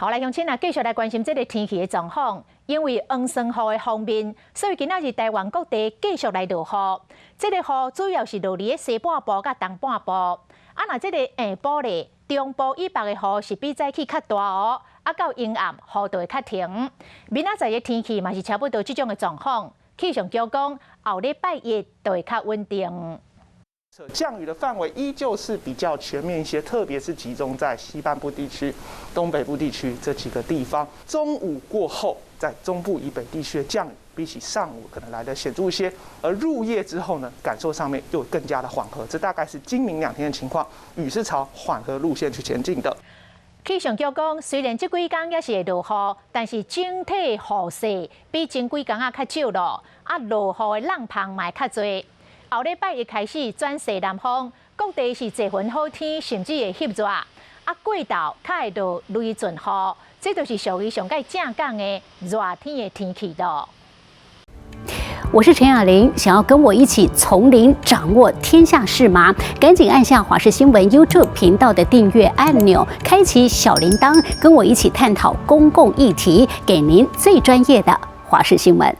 好來，鄉親啊，繼續來關心這个天氣的狀況。因為黃酸雨的鋒面，所以今仔日台灣各地繼續來落雨。這个雨主要是落佇咧西半部佮東半部。啊，若這个下晡咧，中部以北的雨是比早起較大哦。啊，到陰暗雨就會較停。明仔載的天氣嘛是差不多這種的狀況。氣象局講，後禮拜一就會較穩定。降雨的範圍依舊是比較全面一些，特別是集中在西半部地區、東北部地區這幾個地方。中午過後，在中部以北地區的降雨比起上午可能來得顯著一些，而入夜之後呢，感受上面又更加的緩和。這大概是今明兩天的情況，雨是朝緩和路線去前進的。氣象局講，雖然這幾工猶是會落雨，但是整體雨勢比前幾工仔較少囉。啊，落雨的浪芳嘛會較濟。後禮拜一開始轉西南風，各地是濟雲好天，甚至會翕熱。啊，過晝較會落雷陣雨，這就是屬於上蓋正港的熱天的天氣囉。我是陳雅玲，想要跟我一起從零掌握天下事嗎？趕緊按下華視新聞 YouTube 頻道的訂閱按鈕，開啟小鈴鐺，跟我一起探討公共議題，給您最專業的華視新聞。